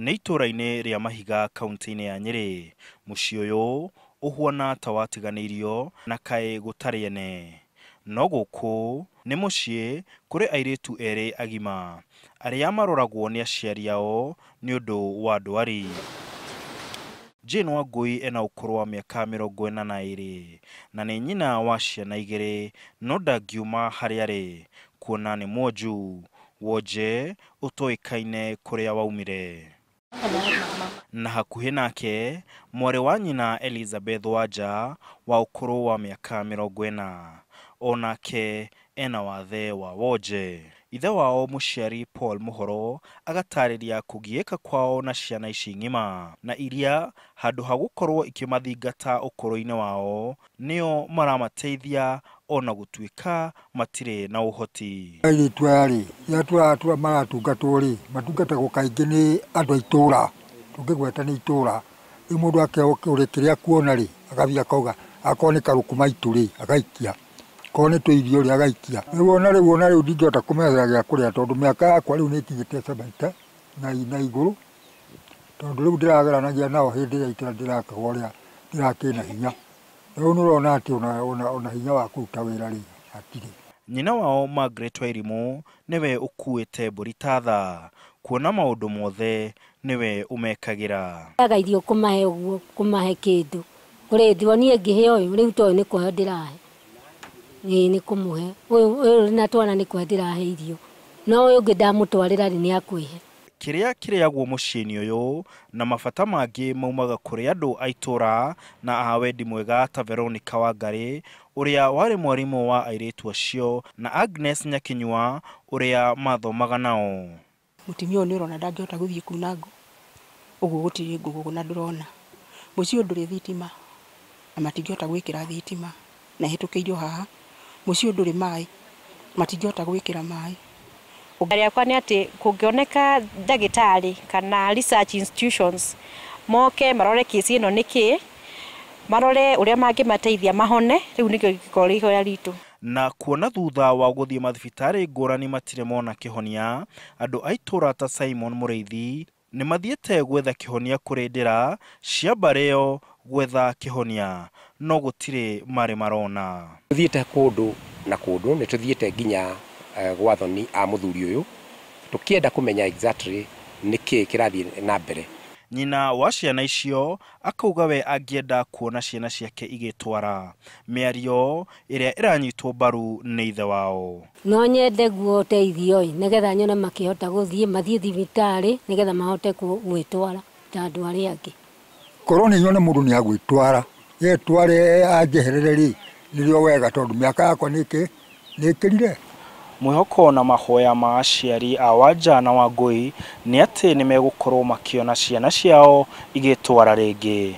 Nĩ itũũra-inĩ rĩa Mahiga kaunti-inĩ ya Nyĩrĩ. Mũciĩ ũyũ ũhuana ta watiganĩirio na kaĩ gũtarĩ ene. No gũkũ nĩ mũciĩ kũrĩ airĩtu erĩ agima arĩa maroragwo nĩ aciari ao nĩ ũndũ wa ndwari. Jane Wangui ena ũkũrũ wa mĩaka 42 na nĩ nyina wa ciana igĩrĩ no ndangiuma harĩa arĩ kuona nĩ mwonju wonje ũtoĩkaine kũrĩa waumire. Na hakuhĩ nake mwarĩ wa nyina Elizabeth Wanja wa ũkũrũ wa mĩaka 40 onake ena wathe wa wonje. Ithe wao mũciari Paul Muhoro agatarĩria kũgiĩka kwao na ciana ici ng'ima na iria handũ ha gũkorwo ikĩmathingata ũkũrũ-inĩ wao nĩo maramateithia ona gũtuĩka matirĩ na ũhoti. Airĩtu aya rĩ, rĩrĩa maratungatwo rĩ, matungatagwo kaingĩ nĩ andũ a itũũra, tũngĩgweta nĩ itũũra. Rĩu mũndũ akehwo kĩrĩa akuona rĩ, agathiĩ akauga akorwo nĩ karũkũma itu rĩ, agaikia. Korwo nĩ tũirio rĩ, agaikia. Rĩu ona rĩu ndingĩhota kũmethera gĩa kũrĩa tondũ mĩaka yakwa rĩu nĩ ĩkinyĩte 70 na igũrũ, tondũ rĩu ndĩrageranagia nao hĩndĩ ĩrĩa ndĩrakagwo ũrĩa ndĩrakĩna hinya. Rĩu nĩ ũrona atĩ ona hinya wa kũruta wĩra rĩ, hatirĩ. Nyina wao Margaret Wairimu nĩwe ũkuĩte mbũri ta tha, kuona maũndũ mothe nĩwe ũmekagĩra. Aga irio kũmahe ũguo, kũmahe kĩndũ. Kũrĩ ndionire ngĩhe ũyũ, rĩu to nĩ kũhe ndĩrahe. Ĩĩ nĩ kũmũhe. Ũyũ na twana nĩ kũhe ndĩrahe irio. No ũyũ ũngĩ ndamũtwarĩra rĩ, nĩ akwĩhe. Kĩrĩa kĩrĩagwo mũciĩ-inĩ ũyũ na mabata mangĩ maumaga kũrĩ andũ a itũũra na a wendi mwega ta Veronica Wangari ũrĩa warĩ mwarimũ wa airĩtu acio na Agnes Nyakinyua ũrĩa mathomaga nao. Mũtumia ũyũ nĩ ũrona ndangĩhota gũthiĩ kuna ngũ, ũguo gũtirĩ ngũ gũkũ na ndũrona. Mũciĩ ũyũ ndũrĩ thitima na matingĩhota gwĩkĩra thitima na ĩhĩtũkĩirio haha. Mũciĩ ũyũ ndũrĩ maĩ, matingĩhota gwĩkĩra maĩ. Rĩakwa nĩ atĩ kũngĩoneka ndagĩtarĩ kana research institutions moke marore kesi ĩno nĩkĩ, marore ũrĩa mangĩmateithia mahone, rĩu nĩkĩo gĩkorwo ihoya ritũ. Na kuona thutha wa gũthiĩ mathibitarĩ ngũrani matirĩ mona kĩhonia, andũ a itũũra ta Simon Mũrĩithi nĩ mathiĩte gwetha kĩhonia kũrĩ ndĩra cia mbarĩ ĩyo gwetha kĩhonia no gũtirĩ marĩ marona. Tũthiĩte kũndũ na kũndũ, nĩ tũthiĩte nginya gwa athoni a mũthuri ũyũ tũkĩenda kũmenya exactly nĩkĩ kĩrathiĩ na mbere. Nyina wa ciana icio akauga we angĩenda kuona ciana ciake igĩtwara, mĩario ĩrĩa ĩranyitwo mbaru nĩ ithe wao. No nyende guo ũteithio ĩ, nĩgetha nyone makĩhota gũthiĩ, mathiĩ thibitarĩ nĩgetha mahote gwĩtwara ta andũ arĩa angĩ. Korwo nĩ nyone mũndũ nĩ agwĩtwara, yetware anjeherere rĩ, nĩrĩo wega tondũ mĩaka yakwa nĩ ĩkĩrire. Mwĩhoko na mahoya ma aciari a Wanja na Wangui nĩ atĩ nĩ megũkorwo makĩona ciana ciao igĩtwara rĩngĩ.